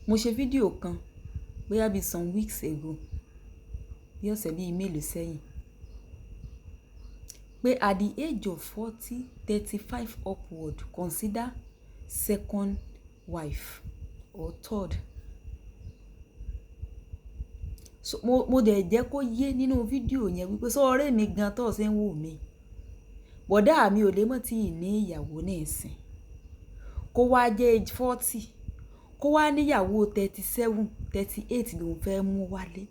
Mo ṣe fídíò kan bóyá bí some weeks ago, bí ọ̀sẹ̀ bí mélòó sẹ́yìn, pé at the age of 40, 35 upward, consider second wife or third. So, mo dẹ̀ jẹ́ kó yé nínú fídíò yẹn wípé sọ ọ̀rẹ́ mi gan tó ṣe ń wò mí. Bọ̀dá mi ò lè mọ̀ tí ì ní ìyàwó ní ìsìn. Kó wá jẹ́ age 40, kó wá ní ìyàwó 37, 38 ló ń fẹ́ mú wálé.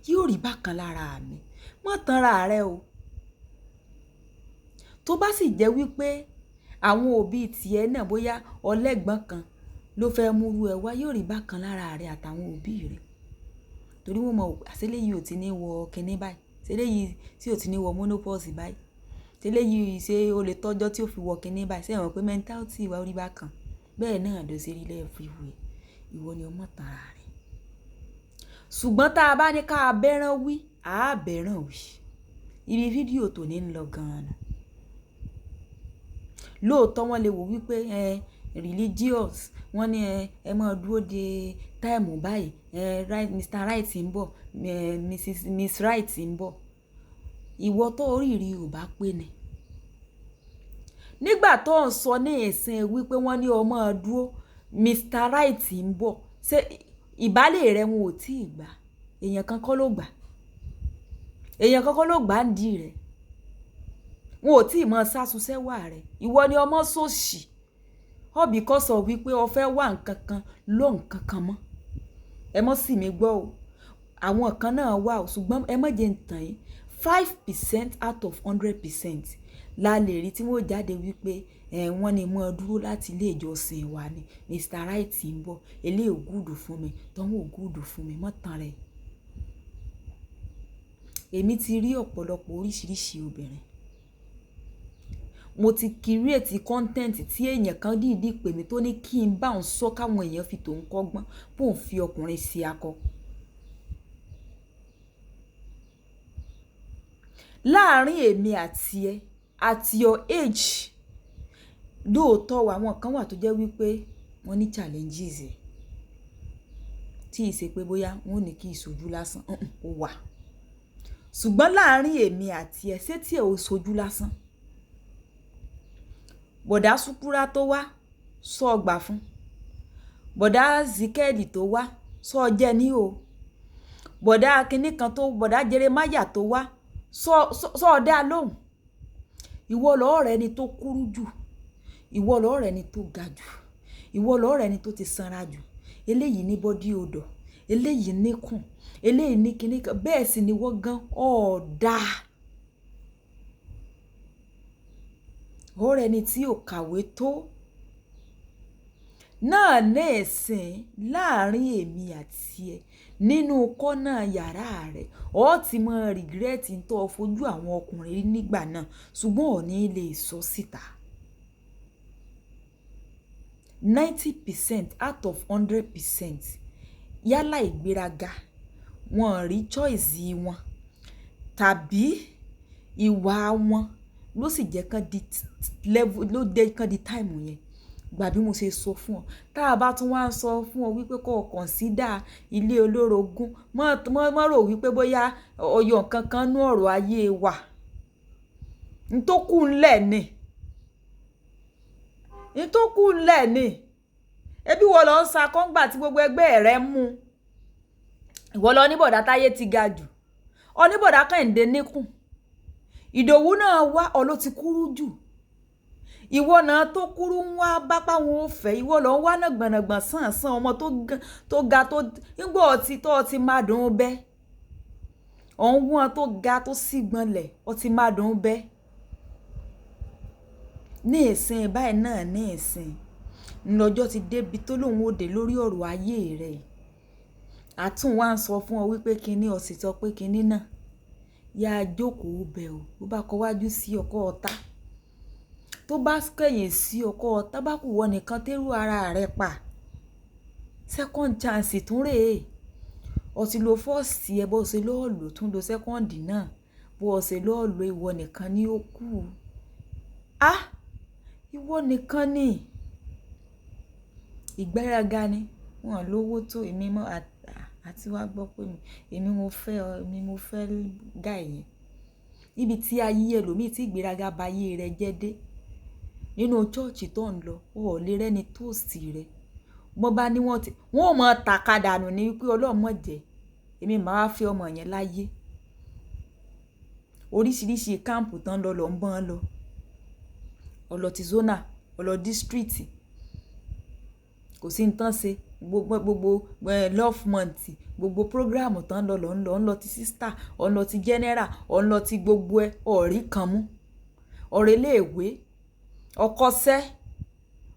Yóò rí bákan lára mi. Má tanra rẹ o. Tó bá sì jẹ́ wípé àwọn òbí tìẹ náà bóyá ọlẹ́gbọ́n kan ló fẹ́ mú rú ẹ wá, yóò rí bákan lára rẹ àtàwọn òbí rẹ. Torí wọ́n mọ̀, àṣé léyìí ò tí ní wọ kíní báyìí, ṣé léyìí tí ò tí ní wọ menopause báyìí, ṣé léyìí ṣé ó lè tọ́jọ́ tí ó fi wọ kíní báyìí. Ṣé ẹ mọ̀ pé mentality wa ó rí bákan? Bẹ́ẹ̀ náà ló ṣe rí everywhere. Ìwọ ni o mọ̀ tanra rẹ. Ṣùgbọ́n tá a bá ní ká bẹ́ràn wí, a bẹ́ràn wí. Ibi fídíò tòní ń lọ gan-an. Lóòótọ́ wọ́n lè wò wípé religious, wọ́n ní ẹ máa dúró de time báyìí, right, Mr. Right ń bọ̀, Mrs. Miss Right ń bọ̀. Ìwọ tó rí rí ò bá pé ni. Nígbà tó ń sọ ní ìsìn wípé wọ́n ní o máa dúró, Mr. Right ń bọ̀, ṣé ìbálẹ̀ rẹ wọn ò tí ì gbà? Èèyàn kan kọ́ ló gbà. Èèyàn kan kọ́ ló gbà ń di rẹ̀. Wọn ò tí ì mọ sásùsẹ́wà rẹ̀. Ìwọ ni ọmọ sòṣì. All because of wípé o fẹ́ wá nǹkan kan ló nǹkan kan mọ́. Ẹ mọ̀ sí mi gbọ́ o. Àwọn kan náà wà o, ṣùgbọ́n ẹ má jẹ ń tàn yín. 5% out of 100% la lè rí tí wọ́n jáde wípé wọ́n ní mọ́ dúró láti ilé ìjọsìn wa ni Mr. Right ń bọ̀. Eléyìí ò gúùdù fún mi, tọ́hún ò gúùdù fún mi, mọ́ tàn rẹ̀. Èmi ti rí ọ̀pọ̀lọpọ̀ oríṣiríṣi obìnrin. Mo ti create content tí èèyàn kan dìídì pè mí tó ní kí n bá òun sọ káwọn èèyàn fi tòun kọ́gbọ́n, bó ń fi ọkùnrin sí akọ. Láàárín èmi àti ẹ, at your age, lóòótọ́ àwọn kan wà tó jẹ́ wípé wọ́n ní challenges ẹ̀. Tí ì ṣe pé bóyá wọ́n ò ní kí ìṣojú lásán, ó wà. Ṣùgbọ́n láàárín èmi àti ẹ, ṣé tí ẹ ò ṣojú lásán? Bọ̀dá Súkúrà tó wá, sọ gbà fún. Bọ̀dá Zikẹ́ẹ̀lì tó wá, sọ jẹ ní o. Bọ̀dá kíní kan tó, bọ̀dá Jeremáyà tó wá, sọ dá lóhùn. Ìwọ lọ̀ọ́ rẹ ni tó kúrú jù. Ìwọ lọ̀ọ́ rẹ ni tó ga jù. Ìwọ lọ̀ọ́ rẹ ni tó ti sanra jù. Eléyìí ní body odor, eléyìí ní kùn, eléyìí ní kíní kan. Bẹ́ẹ̀ sì ni wọ́n gan ọ̀dà. Ọ̀rẹ́ ni tí ò kàwé tó. Náà ní ìsìn láàárín èmi àti ẹ nínú kọ́nà yàrá rẹ, ó ti mọ regret tó fojú àwọn ọkùnrin nígbà náà, ṣùgbọ́n ò ní lè sọ síta. 90% out of 100% yálà ìgbéraga, wọ́n rí choice wọn tàbí ìwà wọn ló sì jẹ́ kán di level, ló jẹ́ kán di time yẹn. Gbà bí mo ṣe sọ fún ọ. Tá a bá tún wá ń sọ fún ọ wípé kó consider ilé olórogún, má rò wípé bóyá ọyọ nǹkan kan nú ọ̀rọ̀ ayé wa. N tó kù ńlẹ̀ ni. N tó kù ńlẹ̀ ni. Ẹbí wọ lọ ń sa kọ́ngbà tí gbogbo ẹgbẹ́ rẹ mú. Ìwọ lọ ní bọ̀dá táyé ti ga jù. Ọ ní bọ̀dá Kẹ́hìndé níkùn. Ìdòwú náà wá, ọ ló ti kúrú jù. Ìwọ náà tó kúrú ń wá bá páwọn ò fẹ́. Ìwọ lọ ń wá nàgbọ̀nàgbọ̀n sàn-sàn ọmọ tó ga tó nígbà ọtí tó ọtí máa dùn ún bẹ́. Ọ̀ ń wọ́n tó ga tó sígbọnlẹ̀, ọtí máa dùn ún bẹ́. Ní ìsìn báyìí náà ní ìsìn. Ńlọjọ́ ti débi tó lóun ó dé lórí ọ̀rọ̀ ayé rẹ̀. Àtún wá ń sọ fún ọ wípé kíní ọ sì sọ pé kíní náà. Yá jókòó bẹ̀ o. Bó bá kọ wájú sí ọkọ ọ̀tá. Tó bá kẹ̀yìn sí ọkọ ọ̀tá, bá kù wọ nìkan tẹ́rù ara rẹ pa. Second chance tún rè é. Ọ ti lo first ẹ bó ṣe lọ́ lò tún lo second náà. Bó ṣe lọ́ lò ìwọ nìkan ni ó kù. Ah! Ìwọ nìkan ni. Ìgbéraga ni. Wọn lówó tó èmi mọ́ àti wá gbọ́ pé èmi mo fẹ́, èmi mo fẹ́ guy yẹn. Níbi tí ayé ẹlòmíì tí ìgbéraga ba ayé rẹ̀ jẹ́ dé. Nínú church tó ń lọ, o ò lè rẹ́ni toast rẹ. Bọ́n bá ní wọ́n ti, wọ́n ò mọ tàkadà nù ní wípé Ọlọ́run má jẹ. Èmi máa wá fẹ́ ọmọ yẹn láyé. Oríṣiríṣi camp tán lọ lọ ń bọ́n lọ. Ó lọ ti zonal, ó lọ district. Kò sí nǹkan ṣe. Gbogbo, gbogbo, love month, gbogbo program tán lọ lọ ń lọ, ń lọ ti sister, ó ń lọ ti general, ó ń lọ ti gbogbo ẹ, ó rí kan mú. Ọ̀rẹ́ ilé ìwé, ọkọṣẹ́,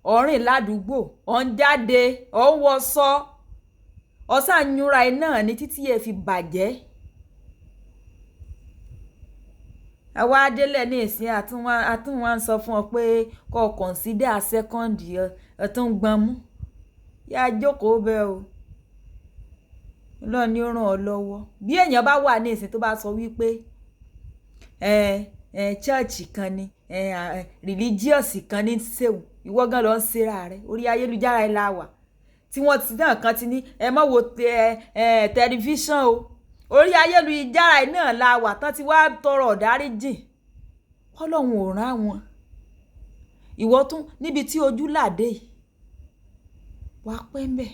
ó rìn ládùúgbò, ó ń jáde, ó ń wọṣọ, ó sá ń yúnra ẹ náà ní títí ẹ fi bàjẹ́. Àwa délẹ̀ ní ìsìn àtúnwá ń sọ fún ọ pé kó consider second ọ tún gbọ́n mú. Yá jókòó bẹ́ẹ̀ o. Ọlọ́run ni ó rán ọ lọ́wọ́. Bí èèyàn bá wà ní ìsìn tó bá sọ wípé, church kan ni, religious kan ní ṣe òun, ìwọ gan lọ ń ṣe ra rẹ. Orí ayélujára ẹ la wà. Tí wọ́n ti náà kan ti ní ẹ má wo tẹlifíṣàn o. Orí ayélujára ẹ náà la wà tán tí wàá tọrọ ìdáríjìn. Ọlọ́run ò rán wọn. Ìwọ tún níbi tí ojú làdé yìí, wà pẹ́ ń bẹ̀.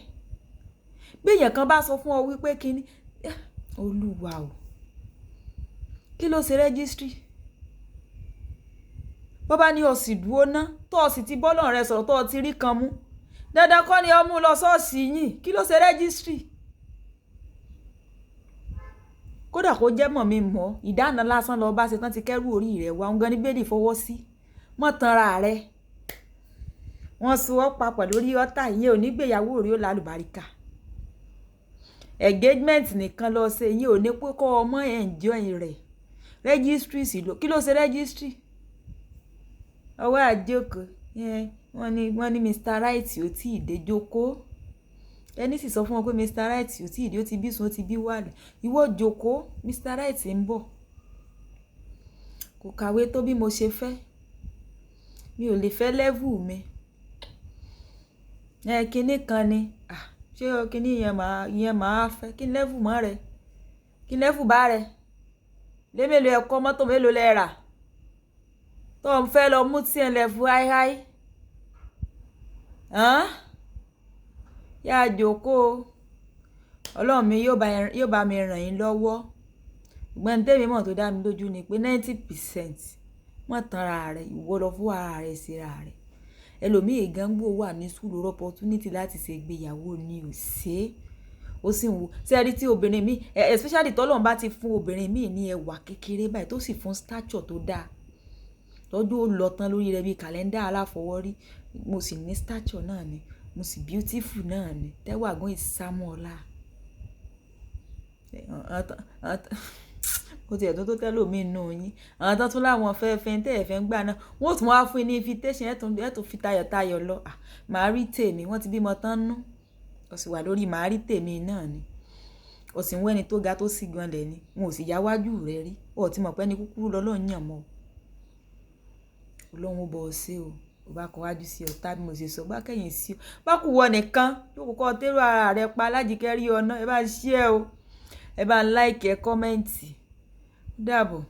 Bí èèyàn kan bá sọ fún ọ wípé kí ni, Olúwa o, kí ló ṣe registry? Bó bá ní o sì dúró ná, tó o sì ti bọ́ Ọlọ́run rẹ sọ̀rọ̀ tó o ti rí kan mú. Dandan kọ́ ni ọ mú lọ ṣọ́ọ̀ṣì yín. Kí ló ṣe registry? Kódà kó jẹ́ mọ̀ mi mọ̀, ìdáná lásán lọ bá ṣe tán ti kẹ́rù orí rẹ̀ wá, òun gan ní bẹ́ẹ̀lì fọwọ́ sí. Mọ́ tanra rẹ. Wọ́n so ọ́ papọ̀ lórí ọ́tà, ìyẹn ò ní gbéyàwó rí ó lálùbáríkà. Engagement nìkan lọ ṣe, ìyẹn ò ní pé kó o mọ enjoy rẹ̀. Registry sì ló, kí ló ṣe registry? Ọwọ́ àjókòó, wọ́n ní Mr. Right ò tí ì dé jókòó. Ẹni sì sọ fún wọn pé Mr. Right ò tí ì dé, ó ti bí sun, ó ti bí wàlẹ̀. Ìwọ jókòó, Mr. Right ń bọ̀. Kò kàwé tó bí mo ṣe fẹ́. Mi ò lè fẹ́ level mi. Kíní kan ni. Ṣé kíní yẹn máa fẹ́? Kí level mọ́ rẹ? Kí level bá rẹ? Lé mélòó ẹ kọ́, mọ́tò mélòó lẹ rà? Tó ń fẹ́ lọ mú tí ẹ level high high. Hán? Yá jókòó. Ọlọ́run mi yóò bá mi ràn yín lọ́wọ́. Ṣùgbọ́n tèmi mọ̀ tó dá mi lójú ni pé 90% mọ́ tanra rẹ, ìwọ lọ fún ara rẹ síra rẹ. Ẹlòmíì gan gbó wà ní school opportunity láti ṣe ìgbéyàwó ni ò ṣe. Ó sì ń wo. Ṣé ẹ rí tí obìnrin mi, especially tí Ọlọ́run bá ti fún obìnrin mi ní ẹwà kékeré báyìí tó sì fún stature tó dáa. Tọ́jú ó lọ tán lórí rẹ̀ bí kàlẹ́ńdà aláfọwọ́rí. Mo sì ní stature náà ni. Mo sì beautiful náà ni. Tẹ́wàá gan ìsámọ́lá. Kò tí ẹ̀ tó tó tẹ́lò mi nù yín. Àwọn tán tún láwọn fẹ́ fẹ́ tẹ́ ẹ fẹ́ ń gbà náà. Wọ́n ó tún wá fún yín ní invitation, ẹ tún fi tayọ̀tayọ̀ lọ. Màá rí tèmi. Wọ́n ti bímọ tán nú. Ó sì wà lórí màá rí tèmi náà ni. Ó sì ń wẹ́ni tó ga tó sì gan lẹ̀ ni. Wọn ò sì yá wájú rẹ rí. Ó ti mọ̀ pé ẹni kúkúrú lọ́lọ́run yàn mọ́. Ọlọ́run ó bọ́ ọ sí o. Ó bá kọ wájú sí ọ tá bí mo ṣe sọ, bá kẹ́yìn sí ọ. Bá kú wọ nìkan, jókòó kọ́ tẹ́rù ara rẹ pa alájíkẹ́ rí ọ náà. Ẹ bá ń share o. Ẹ bá ń like, ẹ comment. Ó dàbọ̀.